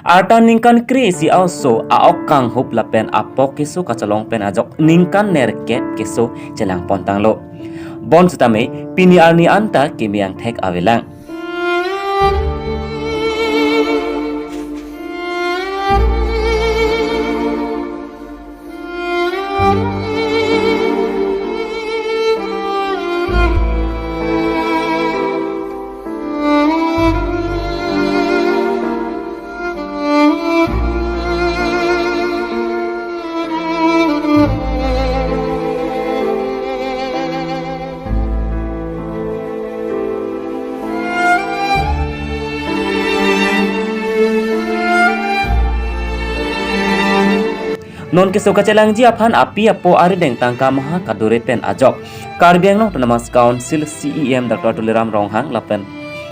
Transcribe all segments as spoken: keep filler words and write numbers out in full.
Arta ningkan kre-isi a-oso a-ok kanghup lapen apok keso kachelong pen ajok ningkan nerkep keso chelang pontanglo. Bonsitame pini arni anta keme angthek avelang. Non keso kachelangji aphan api apo arideng tangka maha kadure pen ajok Karbi Anglong Autonomous Council C E M Doctor Tuliram Ronghang lapen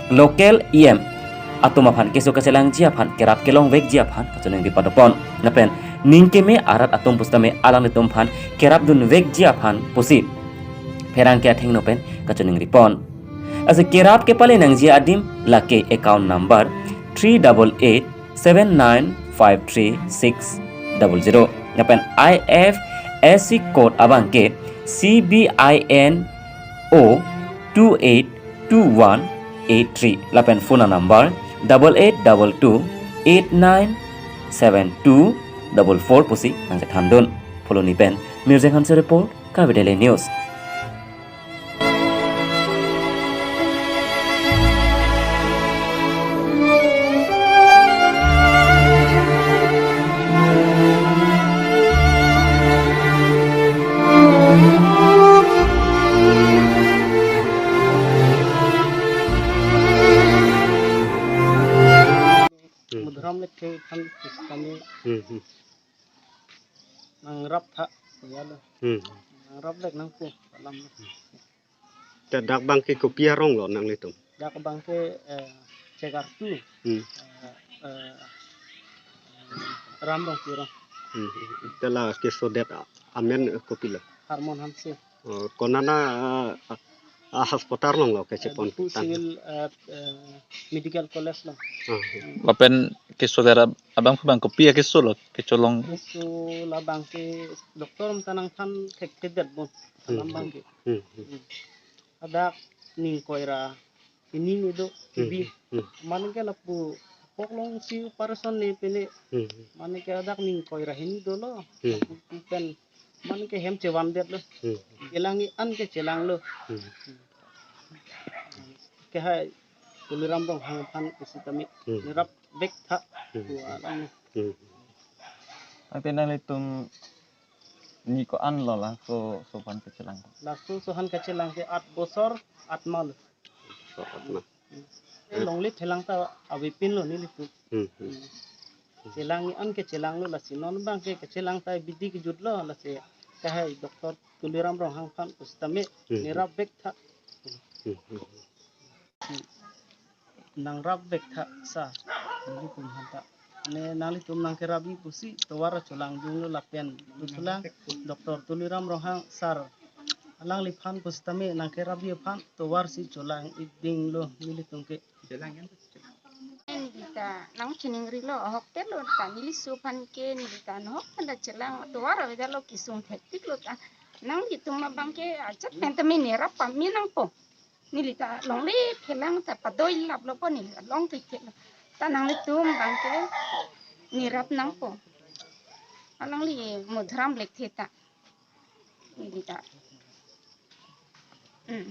local E M atum aphan keso kachelangji aphan kerap kelongvekji aphan kachiningri padopon. Lapen ning keme arat atum pusitame alanglitum aphan kerap dunvekji aphan pusi pherangke athengno pen kachiningri pon. Lasi kerap kepale nangji adim lake account number three double eight seven nine five three six double zero. Lapen I F S C code abangke C B I N O two eight two one eight three. Lapen phone number double eight double two eight nine seven two double four pusi nangchethandun. Phuloni pen Mirjeng Hanse report, Karbi Daily News. Hmm. Mudram lek ke kan kami Hmm, hmm. Nangrap tha, ya lo. Hmm. Nangrap lek nangpo alam lo. Ta dak abangke kopi arong lo nanglitum? Dak abangke, eh, chegartu. Hmm. Eh, eh, Ram Rongpi arong. Hmm. Ta la kesodet a-, amen kopilo? Harmon Hanse. Oh, konat a, a, a hospital along lo kechepon? Eh, Diphu tang. Civil, eh, eh, Medical College lo. Ah. Lapen kesodet ab-, abang abang kopi akeso lo kechelong? Keso labangke doctor atum ta nangthan thekthedetbom. Hmm. Alam abangke. Hmm, hmm. Hmm. Hadak ning koira hini ni do, hmm, T B. Hmm. Mane ke lapu apok alongsi operation ne pene. Hmm. Mane ke hadak ning koira hini dolo. Hmm. Lapu pen mane ke hem chevandetlo. Hmm. Chelang-i an ke chelanglo. Hmm. Ke hai Tuliram Ronghang aphan pusitame, hmm, nerap vek tha. Hmm. Pu alam. Hmm. Tangte nanglitum ni ko-an lo laso oso aphan kachelang? Laso oso aphan kachelang ke at bosor at mal. Bosor at mal. Hmm. Eh, longle chelang ta avepinlo nelitum. Hmm, hmm. Hmm. Chelang-i an ke chelanglo, lasi non abangke kachelang ta bidi kejutlo, lasi ke hai Doctor Tuliram Ronghang aphan pusitame, hmm, nerap vek tha. Hmm, hmm. Nangrap vek tha sir, nelitum aphanta. Ne nanglitum nangkerap-i pusi tovar chelangdunlo lapen, pu chelang Doctor Tuliram Ronghang sir alangliphan pusitame nangkerap-i aphan tovar si chelang-idinglo nelitum ke. Neli ta nangchiningrilo, ahokpetlo ta neli oso aphan ke, neli ta ahok pen ta chelang, tovar avedetlo, kesung thektiklo ta. Nanglitum abangke ajat pen tame nerap pame nangpo. Neli ta longle chelang ta padoi laplo po, neli along thektheklo. Ta nanglitum abangke nerap nangpo. Alangli mudram lekthe ta. Neli ta. Hmm.